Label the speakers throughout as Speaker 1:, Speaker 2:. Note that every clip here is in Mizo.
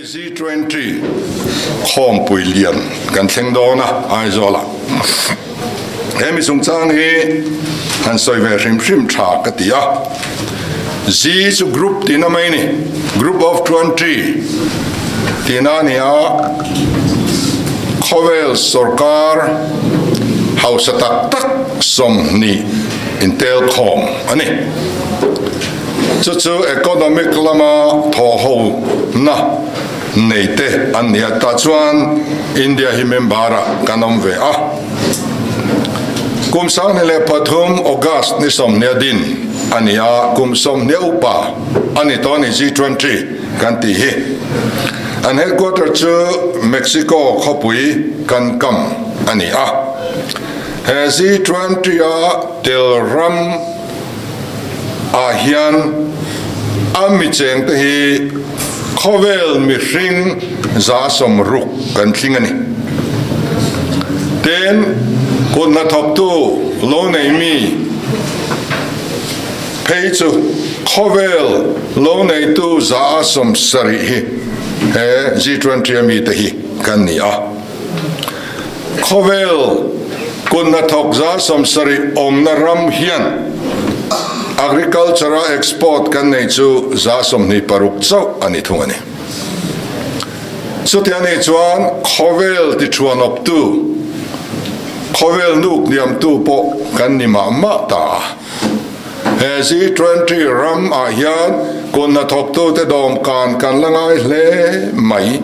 Speaker 1: Hei G20 khawmpui lian kan thleng dawn a Aizawlah. He mi chungchang hi han sawi ve hrim hrim tha ka ti a. G chu group tihna mai a ni, group of 20 tihna a ni a, khawvel sorkar hausa tak tak 20 intel khawm a ni. Chu chu economic lama thawhhona nei te an ni a, tah chuan India hi member ah kan awm ve a. Kum 2003 August ni 20 din a ni a, kum 20 upa a ni tawh a ni G20 kan tih hi. An headquarter chu Mexico khawpui Cancun a ni a. He G20 a tel ram ah hian a mi cheng te hi khawvel mihring 60% kan tling a ni. Tin, kut hnathawktu lo nei mi phei chu khawvel lo neitu 70% hi he G20 a mi te hi kan ni a. Khawvel kut hnathawk 70% awmna ram hian agriculture-a export kan nei chu 26% chauh a ni thung a ni. Chuti a nih chuan khawvel tichhuanawptu, khawvel nuk hniamtu pawh kan ni mah mah ta a. He G20 ram ah hian kut hnathawktute dawmkan kan la ngai hle mai.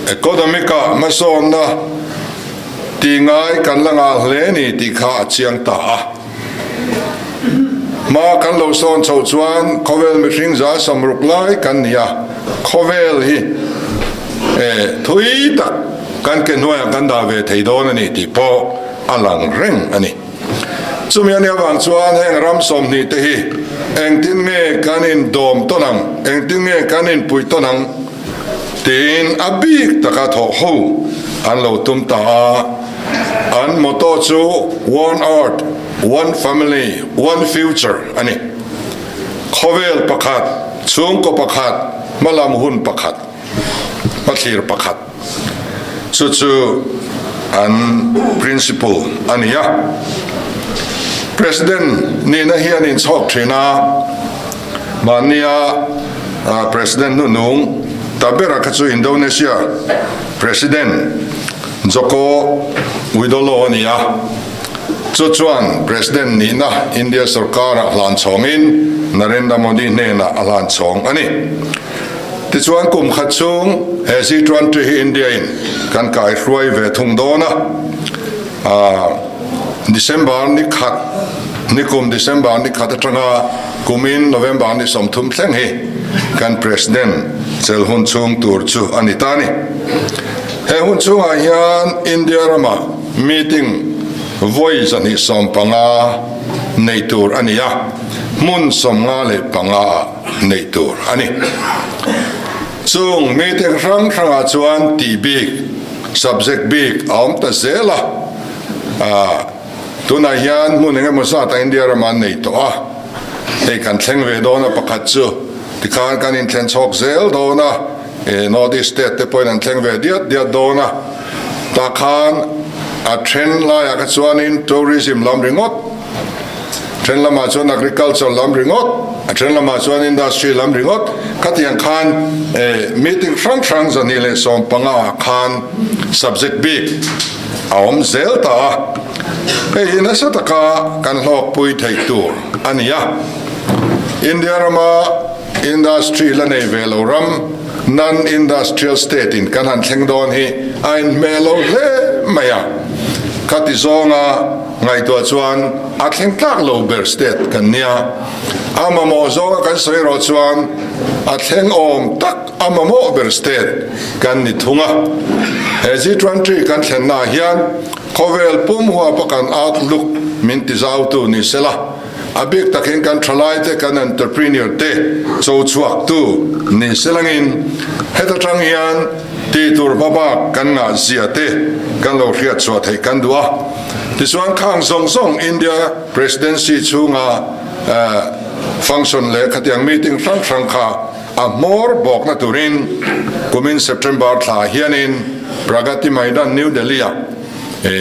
Speaker 1: Economic-ah hmasawnna tih ngai kan la ngah hle ni tih kha a chiang ta a. Hma kan lo sawn chhoh chuan khawvel mihring 60% lai kan ni a, khawvel hi thui tak kan ke hnuaiah kan dah ve thei dawn a ni tih pawh a lang reng a ni. Chumi a nih avang chuan heng ram 20 te hi engtin nge kan indawm tawn ang, engtin nge kan inpuih tawn ang tiin a bik taka thawh ho an lo tum ta a. An motto chu One Earth, One Family, One Future a ni. Khawvel pakhat, chhungkaw pakhat, hmalam hun pakhat, hmathlir pakhat. Chu chu an principle a ni a. President nihna hi an inchhawk thin a, mahnia President hnunung ta bera kha chu Indonesia President Joko Widodo a ni a. Chu chuan President nihna India sorkara hlan chhawngin Narendra Modi hnenah a hlan chhawng a ni. Tichuan kum khat chhung he G20 hi India in kan kai hruai ve thung dawn a, December ni khat, nikum December ni khat atanga kumin November ni 30 thleng hi kan President chel hun chhung tur chu a ni ta a ni. He hun chhungah hian India rama meeting vawi 215 nei tur a ni a, hmun 55 ah neih tur a ni. Chung meeting hrang hrangah chuan tih bik, subject bik a awm ta zel a. Tunah hian hmun eng emaw zat India ramah an nei tawh a, hei kan thleng ve dawn a pakhat chu tikhan kan inthlen chhawk zel dawn a, North East state te pawhin an thleng ve diat diat dawn a, tah khan a then laiah kha chuanin tourism lam ringawt, Then lamah chuan agriculture lam ringawt, a then lamah chuan industry lam ringawt. Khatiang khan meeting hrang hrang 215 ah khan subject bik a awm zel ta a. Hei hi nasa taka kan hlawkpui theih tur a ni a. India rama industry la nei ve lo ram, non-industrial state in kan han thleng dawn hi a inhmeh lo hle mai a. Khati zawnga Ngaihtuah chuan a thleng tlak lo ber state kan nia, a mamawh zawnga kan sawi erawh chuan a thleng awm tak a mamawh ber state kan ni thung a. He G20 kan thlennaah hian khawvel pum huapa kan outlook min tizautu ni sela, a bik takin kan thalaite kan entrepreneur te cho chhuaktu ni selangin heta tang hian tih tur hmabak kan ngah zia te kan lo hriat chhuah theih kan duh a. Tichuan khang zawng zawng India Presidency chhunga function leh khatiang meeting hrang hrang kha A hmawr bawkna turin kumin September thla hianin Pragati Maidan, New Delhi-ah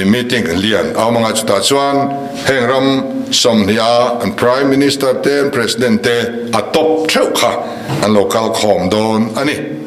Speaker 1: meeting lian a awm anga chutah chuan heng ram 20 a an Prime Minister te an President te a top theuh kha an lo kal khawm dawn a ni.